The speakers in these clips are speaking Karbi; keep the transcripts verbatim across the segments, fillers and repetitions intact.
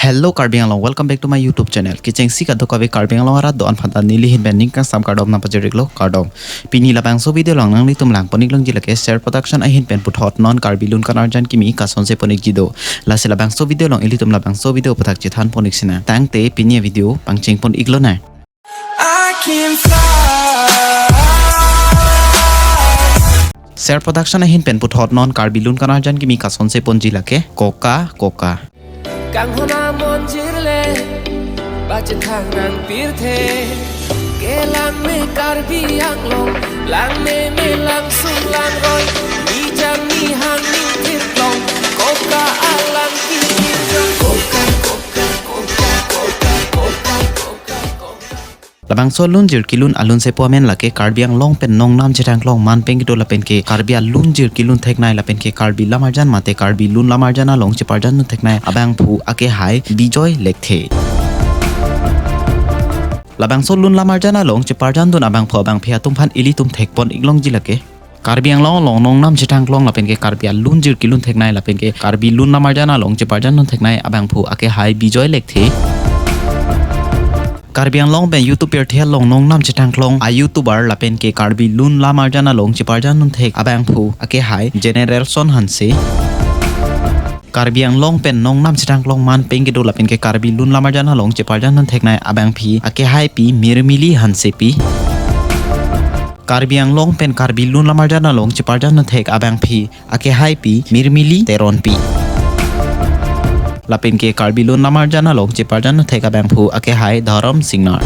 Hello Karbi Anglong, welcome back to my YouTube channel. Kechengsi kadokave Karbi Anglong arat do-an aphanta neli ahin pen ning kangsam kardom nangpajir-iklo, kardom. Pini labangso video along nanglitum langpon-iklongji lake Ser Production ahin pen puthot non Karbi Lun Kanarjan Kimi kasonse pon-ikji do. Lasi labangso video along ilitum labangso video aphuthak chethanpon-ik sinang. Tangte pini avideo pangchengpon-iklonang. I can fly. Ser Production ahin pen puthot non Karbi Lun Kanarjan Kimi kasonse ponji lake Koka Koka. Kanghon amonjir le bachethang nangpirthe. Kelang me Karbi Anglong, lang me me langsung langroi. Nijang nihang ningthirklong, koka alang kipirjang. Koka, koka, koka, koka, koka, koka, koka, koka. Labangso lunjir kelun alun sepo amen lake Karbi Anglong pen nongnam chethanglong man pen kedo lapen ke Karbi alunjir kelun theknei lapen ke Karbi lamarjan mate Karbi Lun Lamarjan along cheparjandun theknei abangphu akehai Bijoy Lekthe. Labangso Lun Lamarjan along cheparjandun abangphu abangphi atum aphan ilitum thekpon-iklongji lake Karbi Anglong along nongnam chethanglong lapen ke Karbi alunjir kelun theknei lapen ke Karbi Lun Lamarjan along cheparjandun theknei abangphu akehai Bijoy Lekthe. Karbi Anglong pen YouTube pirthe along nongnam chethanglong a-YouTuber lapen ke Karbi Lun Lamarjan along cheparjandun thek abangphu akehai Generalson Hanse. Karbi Anglong pen nongnam chethanglong man pen kedo lapen ke Karbi Lun Lamarjan along cheparjandun theknei abangphi akehaipi Mirmili Hansepi. Karbi Anglong pen Karbi Lun Lamarjan along cheparjandun thek abangphi akehaipi Mirmili Teronpi. Lapen ke Karbi Lun Lamarjan along cheparjandun thek abangphu akehai Dharam Singnar.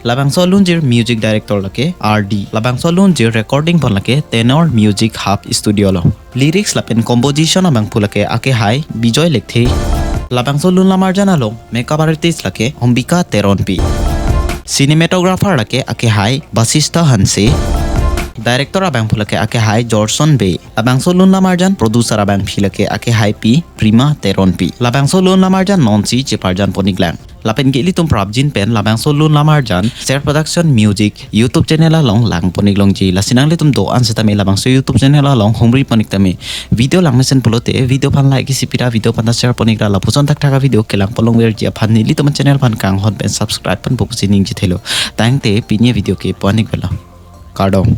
Labangso lunjir music director lake R D. Labangso lunjir recording pon lake Tenor Music Hub Studio along. Lyrics lapen composition abangphu lake akehai Bijoy Lekthe. Labangso Lun Lamarjan along makeup artist lake Ombika Teronpi. Cinematographer lake akehai Basista Hanse. Director abangphu lake akehai Jorson Bey. Labangso Lun Lamarjan producer abangphi lake akehaipi Prima Teronpi. Labangso Lun Lamarjan nonsi cheparjanpon-iklang. Lapen ke ilitum prapjin pen labangso Lun Lamarjan Ser Production Music YouTube channel along langpon-iklongji. Lasi nanglitum do-an setame labangso YouTube channel along humripon-ik tame. Video langmesen pulote video aphan like isi pira, video aphanta share pon-ikra, lapuson thakthak avideo kelangpon longverji aphan nelitum channel aphan kanghon pen subscribe ponpo pusi ningjethelo. Tangte pini avideo ke pon-ikvelo. Kardom.